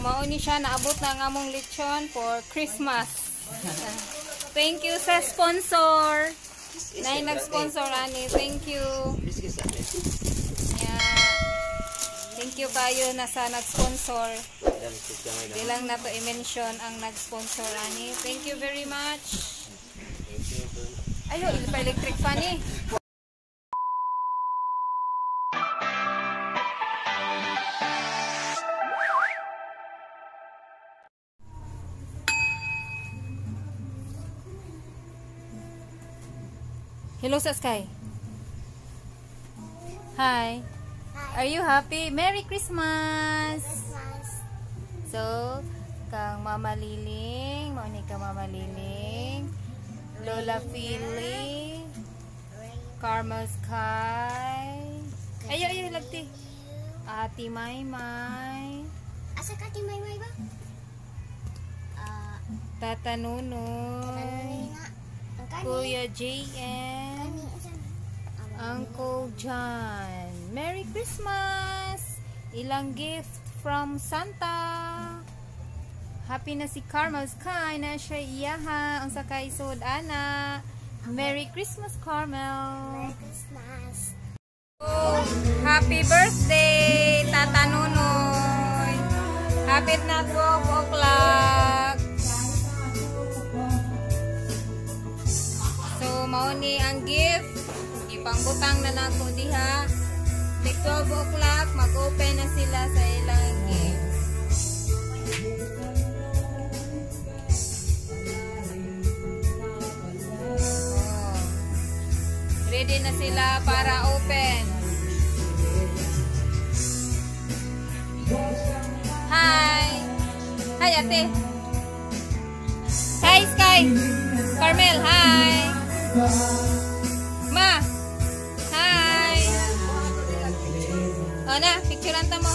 mao ni siya, naabot na ang among lechon for Christmas. Thank you sa sponsor. Nay nag-sponsor ani. Thank you. Yeah. Thank you kayo na sa nag-sponsor. Di lang na to i-mention ang nag-sponsor ani. Thank you very much. Ayo, pa electric fan eh. Hello sa Sky. Hi. Hi. Are you happy? Merry Christmas! Christmas. So, kang Mama Liling, mao ni ka Mama Liling, Lola Philly, Carmel Sky. Ayo, ayo, lagti. Ate Maymay, Asa ka ti Maymay ba? Tata Nunoy, Nga. Ang kani. Kuya JM, Kani asa? Uncle John. Merry Christmas! Ilang gift from Santa. Happy na si Carmel Sky na siya iyaha. Ang sakay sud ana. Merry Christmas, Carmel. Merry Christmas. Oh, happy birthday, Tata Nunoy. Happy na 12 o'clock. So, mao ni ang gift. Ipangbutang na nako diha. Like 12 o'clock, mag-open na sila sa ilang gift. Oh. Ready na sila para open. Hi! Hi, ate! Hi, Sky! Carmel, hi! Ma! Hi! O na, picturean ta mo.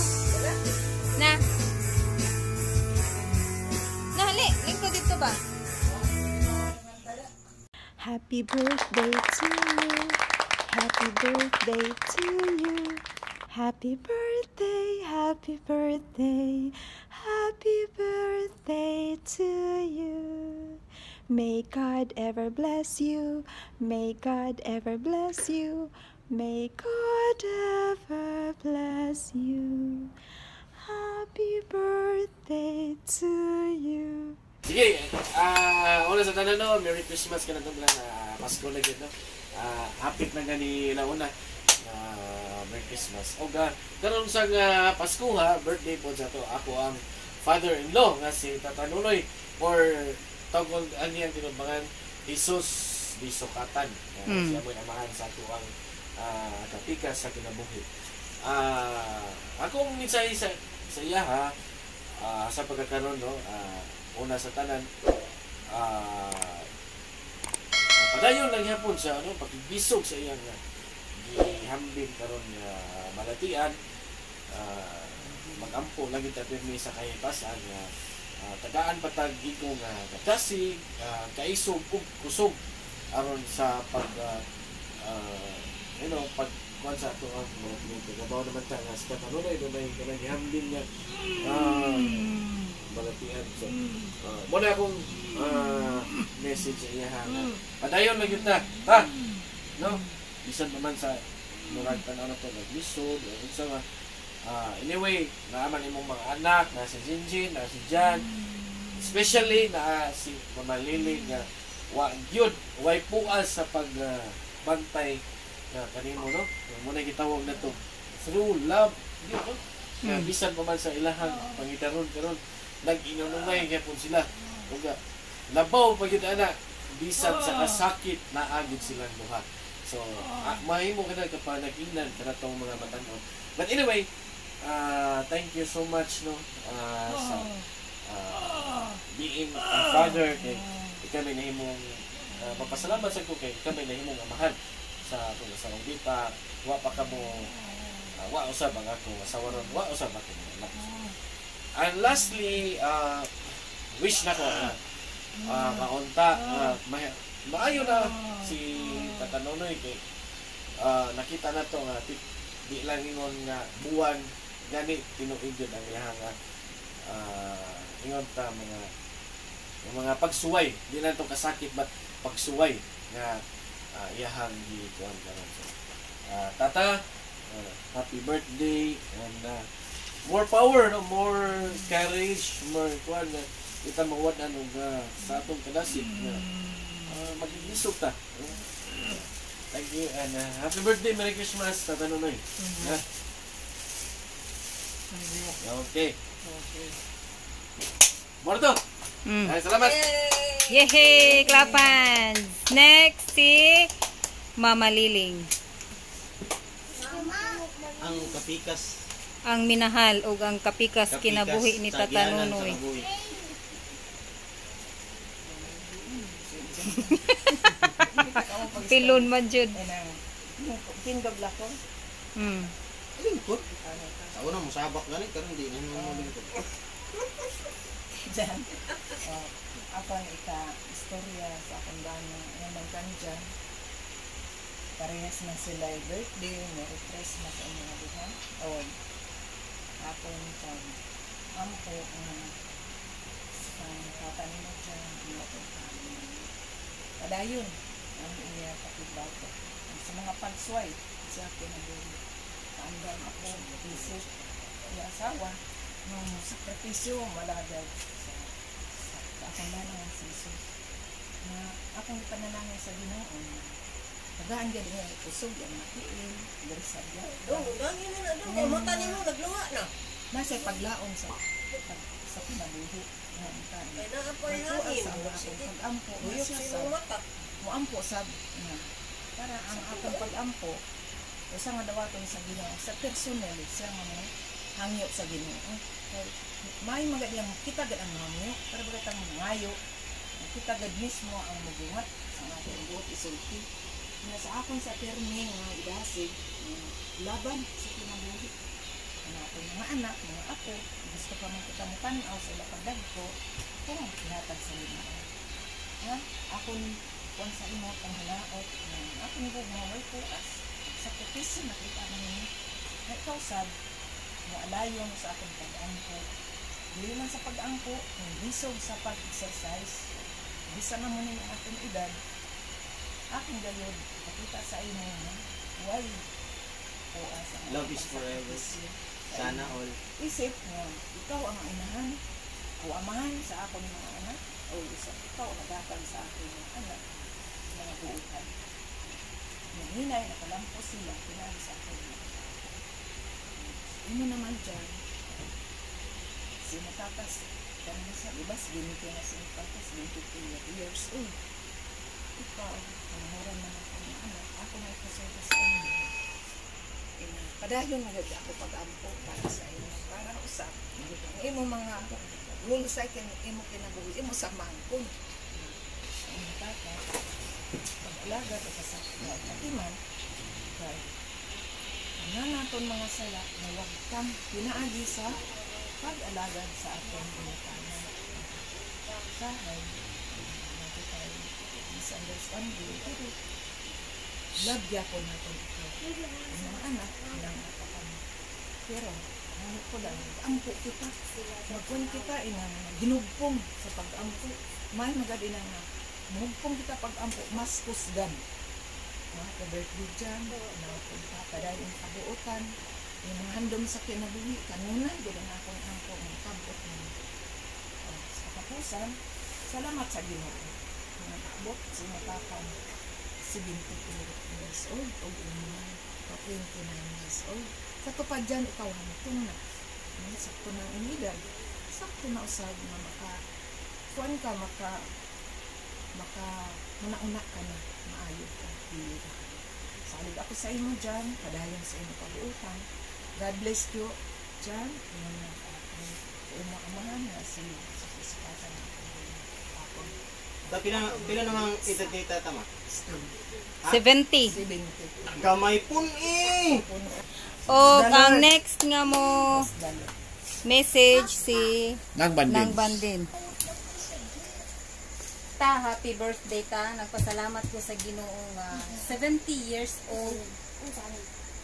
Na. Na, hali. Lingkod dito ba? Happy birthday to you. Happy birthday to you. Happy birthday, happy birthday, happy birthday to you. May God ever bless you. May God ever bless you. May God ever bless you. Happy birthday to you. Sige, una sa tanan no, Merry Christmas ka na itong Pasko na gyud no. Hapit na gani launa. Merry Christmas. O ga, karon sa nga Pasko ha, birthday po sa to. Ako ang father-in-law nga si Tata Nunoy or tawag ang iyang tinubangan Jesus di Sukatan. Siya mo'y amahan sa ato ang kapikas sa kinabuhi. Akong mensahe sa iya ha, sa pagkakaroon no, una sa tanan, padayon lang gyapon sa ano pagbisog sa iyang gihambing karon nga malatian, magampo lang kita pirmi sa kahibasan nga tagaan patag igo nga kadasig, kaisog ug kusog aron sa pag you know, pag kuan sa ato ang mga kliente. Kabaw naman ta nga sa kanunay dunay kanang gihambing nga balatian. So mo na akong message sa iya ha nga padayon lang gyud ta ta no, bisan pa man sa murag tan-aw na to naglisod o unsa nga, anyway, naaman imong mga anak na si Jinjin, na si Jan, especially na si Mama Lily nga wa gyud way puas sa pagbantay na kanimo no. Mo na gitawag na to through love gyud no. Nga bisan pa man sa ilahang pangitaron karon nag-inunungay gyapon sila. Ug labaw pa gyud ana bisan sa kasakit naa gyud silang duha. So mahimo ka na kapag nag-ingnan kanatong mga batan-on. But anyway, thank you so much no, sa being a father kay ikaw may nahimong mapasalamat sa ko kay ikaw may nahimong amahan sa atong asawang dita. Wa pa kamo wa usab ang akong asawa ron, wa usab akong anak. And lastly, wish na ko kaunta maayo na si Tata Nonoy kay nakita na to nga di lang ingon nga buwan gani tinuig gyud ang iyang ingon ta mga yung mga pagsuway, di na to kasakit but pagsuway nga iyahang gikuan karon. So, tata, happy birthday and more power, no, more courage, more kuan na kita mawad-an og sa atong kadasig na magiglisog ta. Thank you and happy birthday, Merry Christmas, Tata Nonoy. Ha? Okay. Okay. Morto. Ay, salamat. Yehey! Clapan! Next, si Mama Liling. Ang kapikas. Ang minahal o ang kapikas, Kapikas kinabuhi ni sa Tata gianan sa Nunoy. kabuhi. Pilon man jud. Tindog la ko. Lingkod. Sa una, musabak gani, karon di na mo lingkod. Diyan. Oh, ako ang ika-istorya sa akong bana. Naman kan dyan. Parehas na sila ay birthday, Merry Christmas ang mga duha. O, akong pag ampo ang sa tata nimo dyan, ang akong padayon ang iya pakigbato. Sa mga pagsuway sa kinabuhi. Paandam ako, isip, iya asawa, nung sakripisyo malagad sa akong lanang si Jesus. Na akong ipanalangin sa Ginoo na tagaan gyud niya kusog ang makiin, diri sa biya. Dong, dami na na dong. Kay mata nimo nagluha na. Nasa paglaom sa sa kinabuhi nga unta. Kay naa pa Nagtuwa hangin. sa ang akong pag-ampo, Uyok siya sa sa imong mata. moampo sab nga para ang akong pag-ampo usa nga dawaton sa Ginoo sa personal siya nga mo hangyo sa Ginoo. Kay may mga diyang kita gad ang hangyo para baga tang mangayo, kita gad mismo ang mubuhat sa atong buot isulti nga sa akon sa permi nga idasig nga laban sa kinabuhi ang atong mga anak, mga apo, gusto pa man kita motan-aw sa ila pagdagko kung gihatag sa Ginoo. Ha? Akon kuan sa imo ang hanaot nga akong gugma way puas sakripisyo nakita man ninyo nga ikaw sad moalayon sa akong pag-ampo, dili man sa pag-ampo kung bisog sa pag-exercise, bisan na mo ni ang akong edad, akong gayod pakita sa imo nga way puas ang Love akong is forever. pagsakripisyo sa Sana imo. all. Isip nga ikaw ang inahan o amahan sa akong mga anak o isa ikaw ang naghatag sa akong mga anak mga buutan. Nanginay, nakalampo sila, pinali sa akong mga anak. Imo naman dyan, si matatas, kami sa ibas, ginito na si matatas, 22 years old. Ikaw, ang mura naman akong mga anak, ako may kasulta sa inyo. Ina, padayon na gud ako pag-ampo para sa inyo, para usap. Ang imo mga goal sa imo kinabuhi, imo sa mangkon. Ang imo tata, pag-alaga sa katiman, kay ang naton mga sala na wag kang pinaagi sa pag-alagad sa atong ginikanan. Sahay, natin tayo misunderstanding, pero love gyapon natin ikaw. Ang mga anak, ilang kami. Pero, ano ko lang, ampo kita. Magkuhan kita, inang ginugpong sa pag-ampo. May magad inang na, mugpong kita pag-ampo, mas kusgan. Mga ka-birthday dyan, mga pagpapadayon kabuotan, yung mga handom sa kinabuhi, kanunay, gud ang akong ampo, ang kabot mo. Sa katapusan, salamat sa Ginoo. Nakaabot si matapang 72 years old o mga 29 years old. Sa tupad dyan, ikaw hantong na. Sakto na ang edad. Sakto na usab na maka kuan ka, maka maka una-una ka na, maayo ka, dili ka. Salig ako sa imo dyan, padayon sa imo pag-uutang. God bless you dyan. Yung sa imo amahan na si si tata na ako. Sa pila namang edad ni tata ma? 70. 70. Gamay pun eh! O ang next nga mo message si Nang Bandin. Nang Bandin. Ta, happy birthday ta. Nagpasalamat ko sa Ginoo nga 70 years old.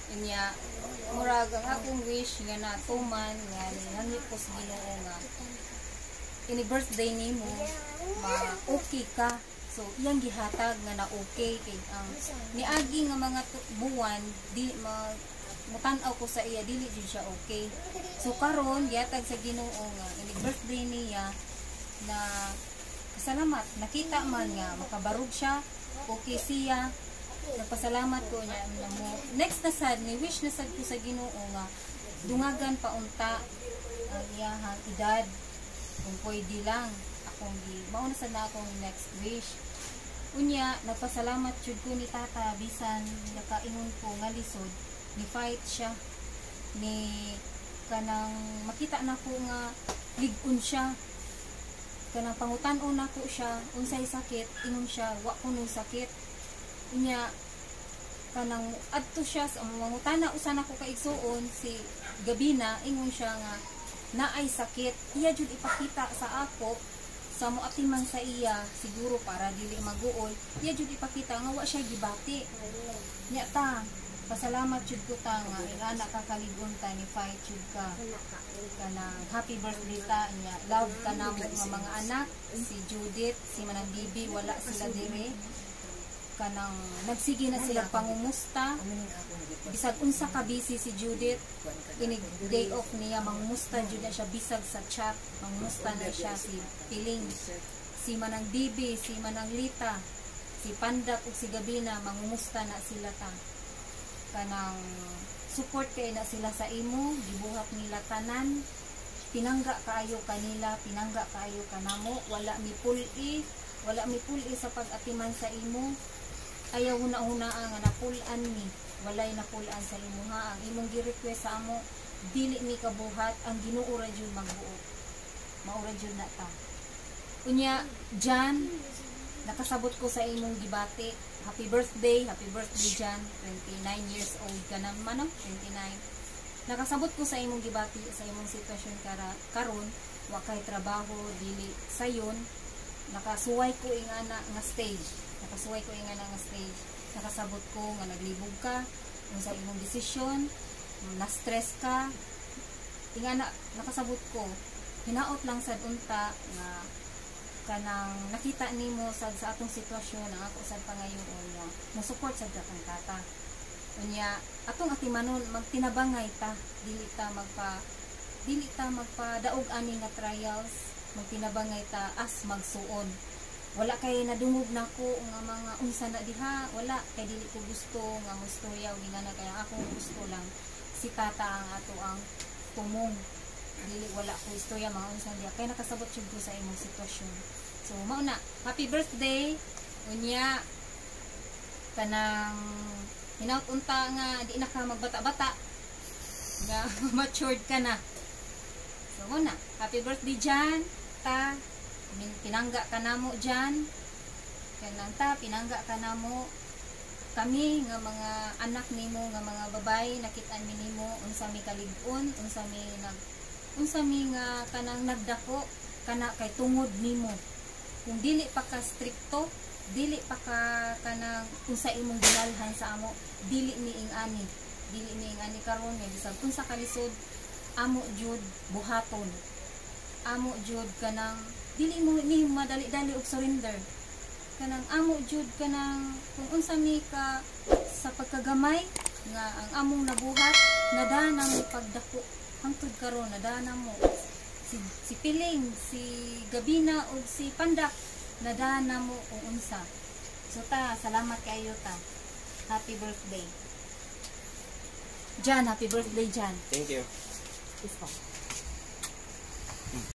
Unya murag ang akong wish nga natuman nga nangit ko sa Ginoo nga ini birthday nimo ma okay ka. So iyang gihatag nga na okay kay ang niagi nga mga buwan di ma mutan-aw ko sa iya, dili jud siya okay. So karon gihatag sa Ginoo nga ini birthday niya na kasalamat nakita man nga makabarog siya, okay siya. Nagpasalamat ko niya na mo. Next na sad ni wish na sad ko sa Ginoo nga dungagan pa unta ang iyahang edad kung pwede lang akong gi mao na sad na akong next wish. Unya nagpasalamat jud ko ni tata bisan nakaingon ko nga lisod ni fight siya ni kanang makita nako nga lig-on siya, kanang pangutan-on nako siya unsay sakit, ingon siya wa kuno sakit. Unya kanang adto siya sa mangutana usa nako kaigsuon si Gabina, ingon siya nga naay sakit, iya jud ipakita sa ako sa moatiman sa iya siguro para dili maguol, iya jud ipakita nga wa siya gibati. Nya ta pasalamat jud ko ta nga ingana ka kalig-on ta ni fight jud ka kanang happy birthday ta. Nya love ka namo nga mga anak, si Judith, si Manang Bibi, wala sila dire kanang nagsige na sila pangumusta bisag unsa ka busy si Judith inig day off niya mangumusta jud na siya bisag sa chat mangumusta na siya. Si Piling, si Manang Bibi, si Manang Lita, si Pandak ug si Gabina mangumusta na sila ta kanang support kay na sila sa imo, gibuhat nila tanan, pinangga kaayo kanila, pinangga kaayo kanamo, wala mi pul-i, wala mi pul-i sa pag-atiman sa imo. Ayaw huna-huna nga napul-an mi, walay napul-an sa imo ha. Ang imong gi-request sa amo dili mi kabuhat, ang Ginoo ra jud magbuot. Mao ra jud na ta. Unya Jan, nakasabot ko sa imong gibati. Happy birthday Jan. 29 years old ka na man, no? 29. Nakasabot ko sa imong gibati sa imong sitwasyon karon, wa kay trabaho, dili sayon. Nakasuway ko ingana nga stage. Nakasuway ko ingana nga stage. Nakasabot ko nga naglibog ka unsa imong desisyon, na-stress ka. Ingana nakasabot ko. Hinaot lang sad unta nga kanang nakita nimo sad sa atong sitwasyon ang ako sad pangayoon nga mo support sad ka kang tata. Unya atong atimanon magtinabangay ta, dili ta magpadaog ani nga trials, magtinabangay ta as magsuon. Wala kay nadungog nako nga mga unsa na diha, wala kay dili ko gusto nga mostorya og ingana, kaya akong gusto lang si tata ang ato ang tumong. Dili wala ko istorya mga unsa diha kay nakasabot jud ko sa imong sitwasyon. So mao na, happy birthday. Unya kanang hinaut unta nga di na ka magbata-bata nga matured ka na. So mao na, happy birthday Jan ta, pinangga ka namo Jan, kanang ta pinangga ka namo kami nga mga anak nimo nga mga babae, nakit-an mi nimo unsa mi kalig-on, unsa mi nga kanang nagdako kana kay tungod nimo. Kung dili pa ka strikto, dili pa ka kanang unsa imong ginalhan sa amo, dili ni ing-ani, dili ni ing-ani karon nga bisag unsa kalisod amo jud buhaton, amo jud kanang dili mo ni madali-dali og surrender, kanang amo jud kanang kung unsa mi ka sa pagkagamay nga ang among nabuhat nadanang pagdako hangtod karon nadana mo si Piling, si Gabina ug si Pandak nadana mo kung unsa. So ta, salamat kaayo ta. Happy birthday Jan, happy birthday Jan. Thank you. Kiss ko.